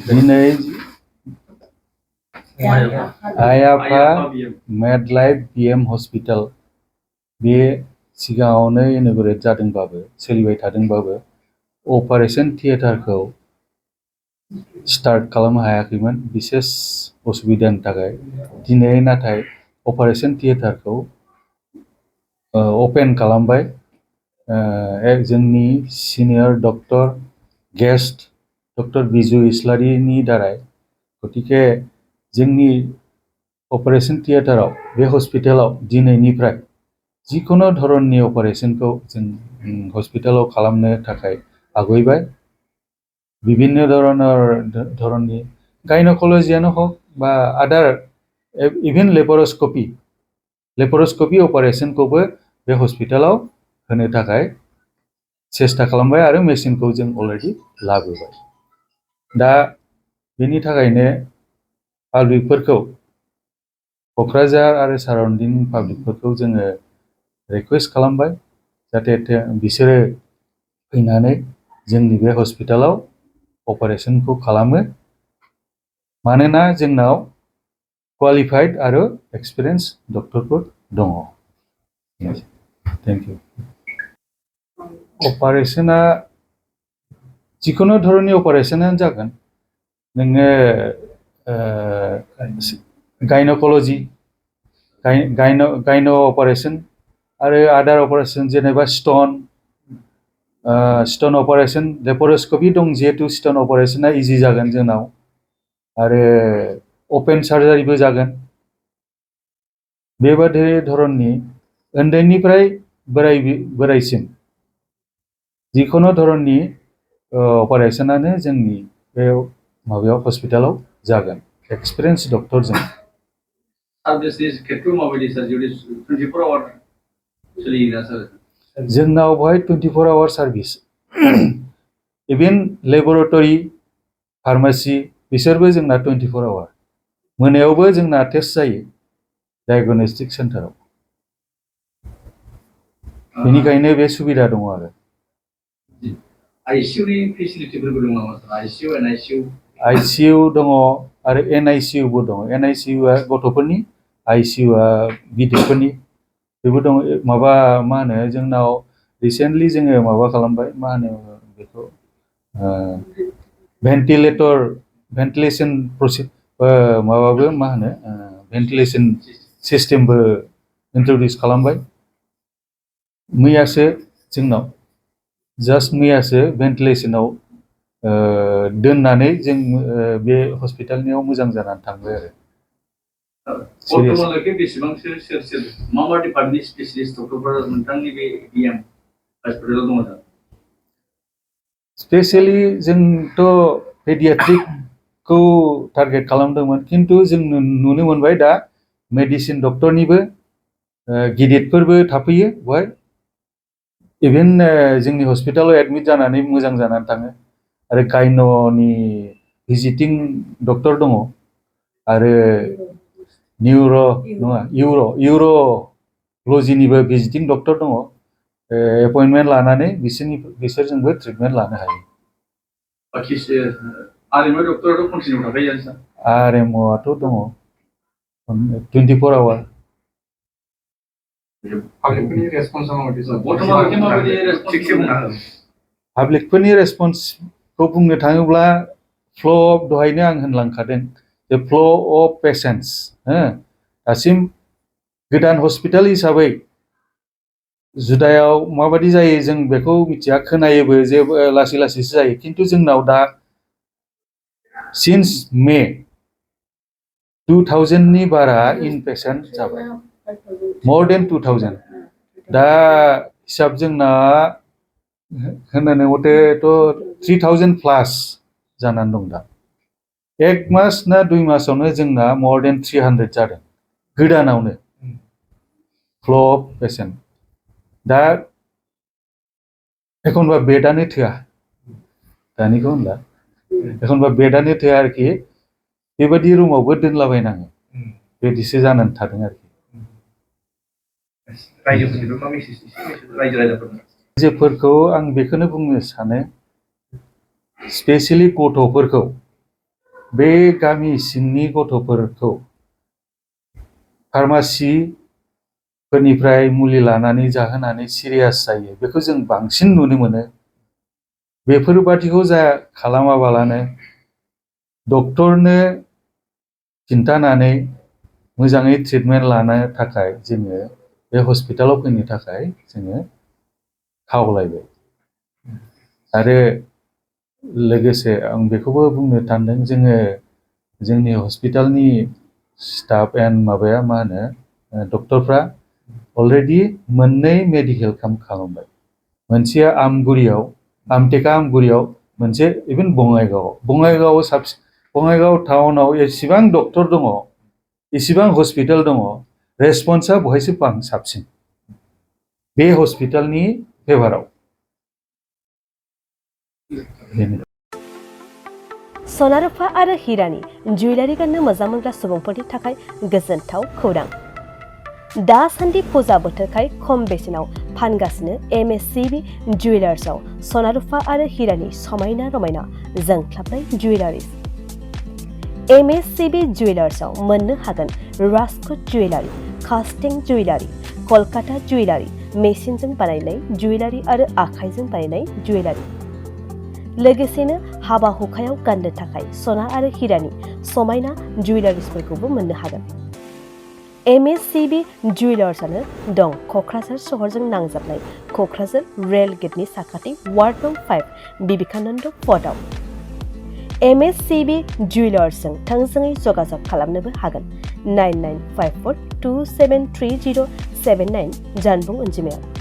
दिनै आइ आफा Medlife BM hospital बे सिगाङावनो इन'ग्रेट जादोंबाबो सोलिबाय थादोंबाबो अपारेशन थियेटारखौ स्टार्ट खालामनो हायाखैमोन बिसेस असुबिदानि थाखाय दिनै नाथाय अपारेशन थियेटारखौ ओपेन खालामबाय जोंनि सिनियर डक्टर गेस्ट डक्टर बिजु इस्लारिनि दारै गतिके जोंनि अपारेशन थियेटाराव बे हस्पिटालाव दिनैनिफ्राय जिखुनु धरननि अपारेशनखौ जों हस्पिटालाव खालामनो थाखाय आगयबाय विभिन्न धरननि गायनोकलजियानो हक बा आदार इभेन लेपारोस्कपि अपारेशनखौबो बे हस्पिटालाव होनो थाखाय चेष्टा खालामबाय आरो मेसिनखौ जों अलरेडि लाबोबाय दा बेनि थाखायनो पाब्लिकफोरखौ क'क्राझार आरो साराउन्डिं पाब्लिकफोरखौ जोङो रिक्वेस्ट खालामबाय जाहाथे बिसोरो फैनानै जोंनि बे हस्पिटालाव अपारेशनखौ खालामो मानोना जोंनाव क्वालिफाइड आरो एक्सपिरियेन्स डक्टरफोर दङ थेंक इउ अपारेशना जिखुनु धरननि अपारेशनानो जागोन नोङो गायनोकलजि गायनो अपारेशन आरो आदार अपारेशन जेनेबा स्टन अपारेशन लेपारोस्कपि दं जिहेतु स्टन अपारेशना इजि जागोन जोंनाव आरो अपेन सार्जारिबो जागोन बेबादि धरननि उन्दैनिफ्राय बोरायसिम जिखुनु धरननि अपारेशनानो जोंनि बे माबायाव हस्पिटालाव जागोन एक्सपिरियेन्स डक्टरजों सार्भिसनि खेत्रआव माबायदि सर जुदि 24 आवर सोलियोना सर जोंनाव बेवहाय 24 hour service even laboratory pharmacy बिसोरबो जोंना 24 आवर मोनायावबो जोंना टेस्ट जायो डायग्नोस्टिक सेन्टाराव बेनिखायनो बे सुबिदा दङ आरो आइसिइउ नि फेसिलिटिफोरबो दङ नामा सर आइसिइउ एनआइसिइउ आइसिइउ दङ आरो एनआइसिइउ बो दङ एनआइसिइउ आ गथ'फोरनि आइसिइउ आ गिदिरफोरनि बेबो दङ माबा मा होनो जोंनाव रिसेन्टलि जोङो माबा खालामबाय मा होनो बेखौ भेन्टिलेसन माबाबो मा होनो भेन्टिलेसन सिस्टेमबो इन्ट्रडिउस खालामबाय मैयासो जोंनाव जास्ट मैयासो भेन्टिलेसनाव दोननानै जों बे हस्पिटालनियाव मोजां जानानै थांबाय आरो बर्तमानलागै बेसेबांसो सोर मा डिपार्टमेन्टनि स्पेसियलिस्ट डक्टरफोर नोंथांनि बे बिएम हस्पिटालाव दङ सार स्पेशली जोंथ' पेडियाट्रिकखौ टारगेट खालामदोंमोन किन्तु जों नुनो मोनबाय दा मेडिसिन डक्टरनिबो गिदिरफोरबो थाफैयो बेवहाय इभेन जोंनि हस्पिटालाव एडमिट जानानै मोजां जानानै थाङो आरो गायन'नि भिजिटिं डक्टर दङ आरो इउर'लजिनिबो भिजिटिं डक्टर दङ एपइन्टमेन्ट लानानै बिसोरजोंबो ट्रिटमेन्ट लानो हायो आरएमअ डक्टराथ' कन्टिनिउ थाखायो सार आरएमअआथ' दङ 24 आवर पाब्लिकफोरनि रेसपन्सखौ बुंनो थाङोब्ला फ्ल' अफ दहायनो आं होनलांखादों जे फ्ल' अफ पेसेन्टस दासिम गोदान हस्पिटाल हिसाबै जुदायाव माबायदि जायो जों बेखौ मिथिया खोनायोबो जे लासै लासैसो जायो किन्तु जोंनाव दा सिन्स मे 2000 नि बारा इन पेसेन्ट जाबाय more than 2000 दा हिसाब जोंना होननानै मथेथ' 3000 प्लास जानानै दं दा एक मास ना 2 मासावनो जोंना more than 300 जादों गोदानावनो फ्ल' अफ पेसेन्ट दा एखनबा बेडआनो थोआ दानिखौ होनला एखनबा बेडआनो थोआ आरोखि बेबायदि रुमावबो दोनलाबायनाङो बेबायदिसो जानानै थादों आरोखि रायजोफोरखौ आं बेखौनो बुंनो सानो स्पेसियेलि गथ'फोरखौ बे गामि सिंनि गथ'फोरखौ फार्मासि फोरनिफ्राय मुलि लानानै जाहोनानै सिरियास जायो बेखौ जों बांसिन नुनो मोनो बेफोरबादिखौ खालामाबालानो डक्टरनो खिन्थानानै मोजाङै ट्रिटमेन्ट लानो थाखाय जोङो बे हस्पिटालाव फैनो थाखाय जोङो खावलायबाय आरो लोगोसे आं बेखौबो बुंनो सानदों जोङो जोंनि हस्पिटालनि स्टाफ एन्ड माबाया मा होनो डक्टरफ्रा अलरेडि मोननै मेडिकेल केम्प खालामबाय मोनसेया आमटेका आमगुरियाव मोनसे इभेन बङाइगाव टाउनाव एसेबां डक्टर दङ एसेबां हस्पिटाल दङ रेसपन्सआ बहायसो साबसिन बे हस्पिटालनि फेभाराव सना रुफा आरो हिरानि जुवेलारि गाननो मोजां मोनग्रा सुबुंफोरनि थाखाय गोजोनथाव खौरां दासान्दि फुजा बोथोरखाय खम बेसेनाव फानगासिनो MSCB जुवेलार्सआव सना रुफा आरो हिरानि समायना रमायना जोंख्लाबनाय जुवेलारिस MSCB जुवेलार्सआव मोननो हागोन राजकोट जुवेलारि कास्टिं जुवेलारि कलकाता जुवेलारि मेसिनजों बानायनाय जुवेलारि आरो आखाइजों बानायनाय जुवेलारि लोगोसेनो हाबा हुखायाव गाननो थाखाय सना आरो हिरानि समायना जुवेलारिसफोरखौबो मोननो हागोन MSCB जुवेलार्सआनो दं क'क्राझार सहरजों नांजाबनाय क'क्राझार रेल गेटनि साखाथि वार्ड नं 5 बिबेकानन्द फर्टआव MSCB जुवेलार्सजों थोंजोङै जगाजग खालामनोबो हागोन 9954273079 जानबुं अनजिमायाव